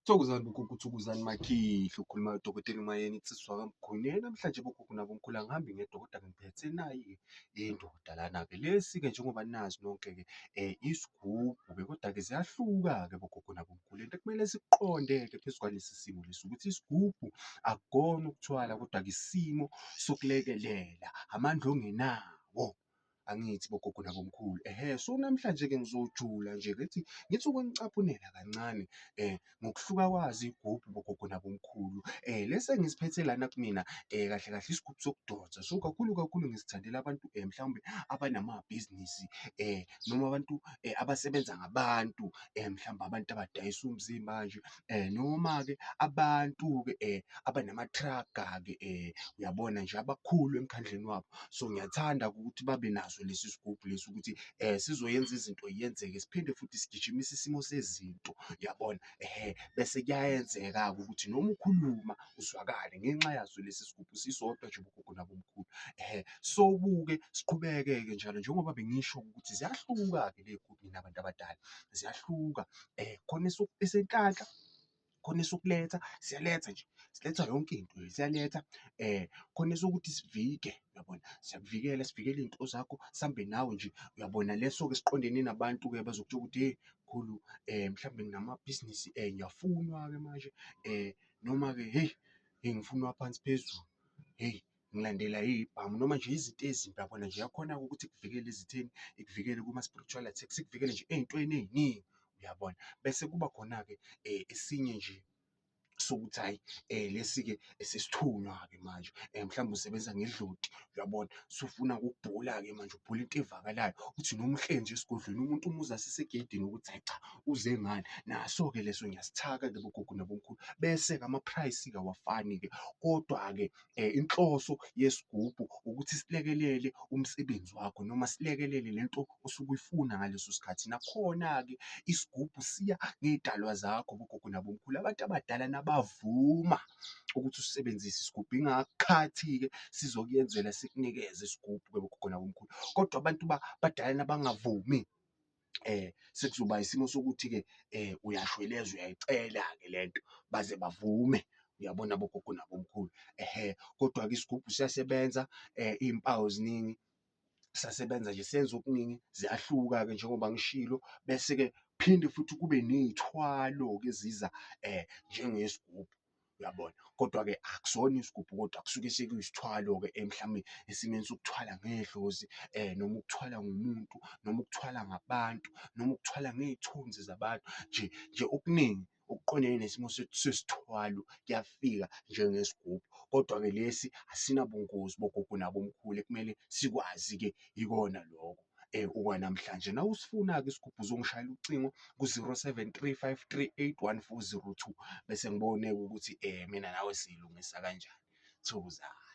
Thokozani bogogo, thokozani makhihla, ukhuluma udokotela uMayeni insizwa kaMguni. Namhlanje bogogo nabomkhulu angihambi ngedwa kodwa ngiphethe nayi-ke indoda lana-ke. Lesi-ke njengoba nazi nonke-ke isigubhu-ke kodwa-ke ziyahluka-ke bogogo nabomkhulu. Into ekumele sikuqonde-ke phezu kwalesi simo lesi ukuthi isigubhu akukona ukuthwala kodwa-ke isimo sokulekelela, amandla ongenawo. Angithi bogogo nabomkhulu, ehhe. So, namhlanje-ke ngizojula nje ngithi, ngithi ukunicaphunela kancane ngokuhluka kwazo iy'gubhu bogogo nabomkhulu. Lesi engisiphethe lana kumina kahle kahle isigubhu sokudonsa. So, kakhulu kakhulu ngisithandela abantu mhlawumbe abanamabhizinisi noma abantu abasebenza ngabantu mhlawumbe abantu abadayisa umzimba nje noma-ke abantu-ke abanamathraga-ke uyabona nje abakhulu emkhandlini wabo. So, ngiyathanda-ke ukuthi babe naso lesi sigubhu lesi ukuthi sizoyenza izinto yenzeke, siphinde futhi sigijimise isimo sezinto, uyabona? Ehhe, bese kuyayenzeka-ke ukuthi noma ukhuluma uzwakale ngenxa yaso lesi sigubhu sisodwa nje bogogo nabomkhulu. Ehhe, sobuke siqhubeke-ke njalo njengoba bengisho ukuthi ziyahluka-ke ley'gubhu nina bantu abadala, ziyahluka khona esenhlanhla khona esokuletha, siyaletha nje, siletha yonke into nje, siyaletha khona esokuthi sivike, uyabona? Siyakuvikela, sivikele iy'nto zakho, sihambe nawe nje, uyabona? Leso-ke siqondene nabantu-ke abazokutshela ukuthi hheyi mkhulu mhlawumbe nginamabhizinisi ngiyafunwa-ke manje noma-ke hheyi ngifunwa phansi phezulu, hheyi ngilandela iy'bhamu noma nje izinto ezimbi, uyabona nje? Iyakhona-ke ukuthi ikuvikele ezitheni, ikuvikele kuma-spiritual attacks, ikuvikele nje ey'ntweni ey'ningi, uyabona? Bese kuba khona-ke esinye nje sokuthi hhayi lesi-ke esesithunywa-ke manje mhlawumbe usebenza ngedloti, uyabona? Usufuna ukubhula-ke manje, ubhula into evakalayo, uthi noma uhleli nje esigodlweni umuntu umuzwe asesegeyidini ukuthi hhayi cha uze ngani. Naso-ke leso ngiyasithaka-ke bogogo nabomkhulu. Bese-ke ama-price-ke awafani-ke, kodwa-ke Inhloso yesigubhu ukuthi silekelele umsebenzi wakho noma silekelele le nto osuke uyifuna ngaleso sikhathi. Nakhona-ke isigubhu siya ngey'dalwa zakho bogogo nabomkhulu, abantu abadala nabavuma ukuthi usisebenzise isigubhu, ingakhathi-ke sizokuyenzela sikunikeze isigubhu-ke bogogo nabomkhulu. Kodwa abantu badala nabangavumi sekuzoba isimo sokuthi-ke uyashweleza uyayicela-ke le nto baze bavume, uyabona bogogo nabomkhulu. Ehhe, kodwa-ke isigubhu siyasebenza iy'mpawu ziningi, siyasebenza nje senza okuningi, ziyahluka-ke njengoba ngishilo. Bese-ke phinde futhi kube ney'thwalo-ke eziza njengesigubhu. Uyabona? Kodwa-ke akusona isigubhu kodwa kusuke sekuyisithwalo-ke mhlawumbe esimeni sokuthwala ngedlozi noma ukuthwala ngomuntu noma ukuthwala ngabantu noma ukuthwala ngey'thunzi zabantu nje nje okuningi okuqondene nesimo sesithwalo kuyafika njengesigubhu. Kodwa-ke lesi asinabungozi bogogo nabomkhulu ekumele sikwazi-ke yikona loko. Okwanamhlanje. Nawusifuna-ke isigubhu uzongishayela ucingo ku-zero seven three five three eight one four zero two bese ngibone-ke ukuthi mina nawe siyilungisa kanjani. Thokozani.